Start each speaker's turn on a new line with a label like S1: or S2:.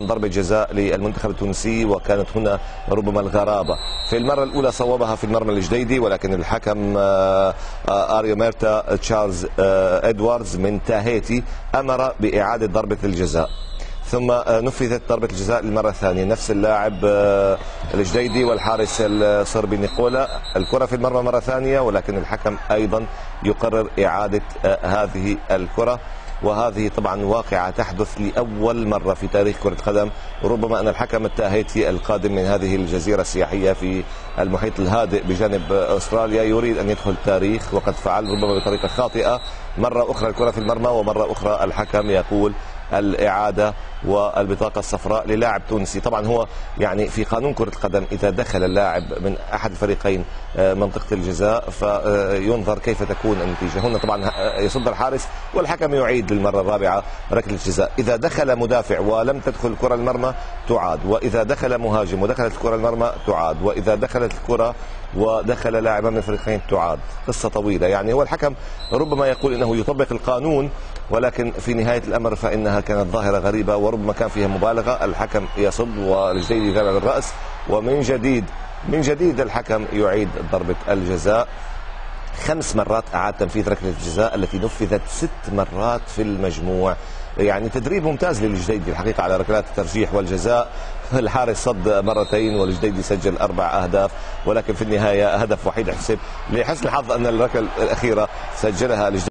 S1: ضربة جزاء للمنتخب التونسي، وكانت هنا ربما الغرابة. في المرة الأولى صوبها في المرمى الجديدي، ولكن الحكم أريو ميرتا تشارلز إدواردز من تاهيتي أمر بإعادة ضربة الجزاء. ثم نفذت ضربة الجزاء للمرة الثانية، نفس اللاعب الجديدي والحارس الصربي نيكولا، الكرة في المرمى مرة ثانية، ولكن الحكم أيضا يقرر إعادة هذه الكرة. وهذه طبعا واقعة تحدث لأول مرة في تاريخ كرة القدم. ربما أن الحكم التاهيتي القادم من هذه الجزيرة السياحية في المحيط الهادئ بجانب أستراليا يريد أن يدخل التاريخ، وقد فعل ربما بطريقة خاطئة. مرة أخرى الكرة في المرمى، ومرة أخرى الحكم يقول الإعادة والبطاقة الصفراء للاعب تونسي. طبعا هو يعني في قانون كرة القدم إذا دخل اللاعب من أحد الفريقين منطقة الجزاء فينظر كيف تكون النتيجة. هنا طبعا يصد الحارس والحكم يعيد للمرة الرابعة ركلة الجزاء. إذا دخل مدافع ولم تدخل الكرة المرمى تعاد، وإذا دخل مهاجم ودخلت الكرة المرمى تعاد، وإذا دخلت الكرة ودخل لاعب من الفريقين تعاد. قصة طويلة، يعني هو الحكم ربما يقول إنه يطبق القانون، ولكن في نهاية الأمر فإنها كانت ظاهرة غريبة وربما كان فيها مبالغة. الحكم يصد والجديد يتابع بالرأس، ومن جديد الحكم يعيد ضربة الجزاء. 5 مرات أعاد تنفيذ ركلة الجزاء التي نفذت 6 مرات في المجموع. يعني تدريب ممتاز للجديدي الحقيقة على ركلات الترجيح والجزاء. الحارس صد مرتين والجديدي سجل 4 أهداف، ولكن في النهاية هدف وحيد حسب. لحسن الحظ أن الركلة الأخيرة سجلها الجديدي.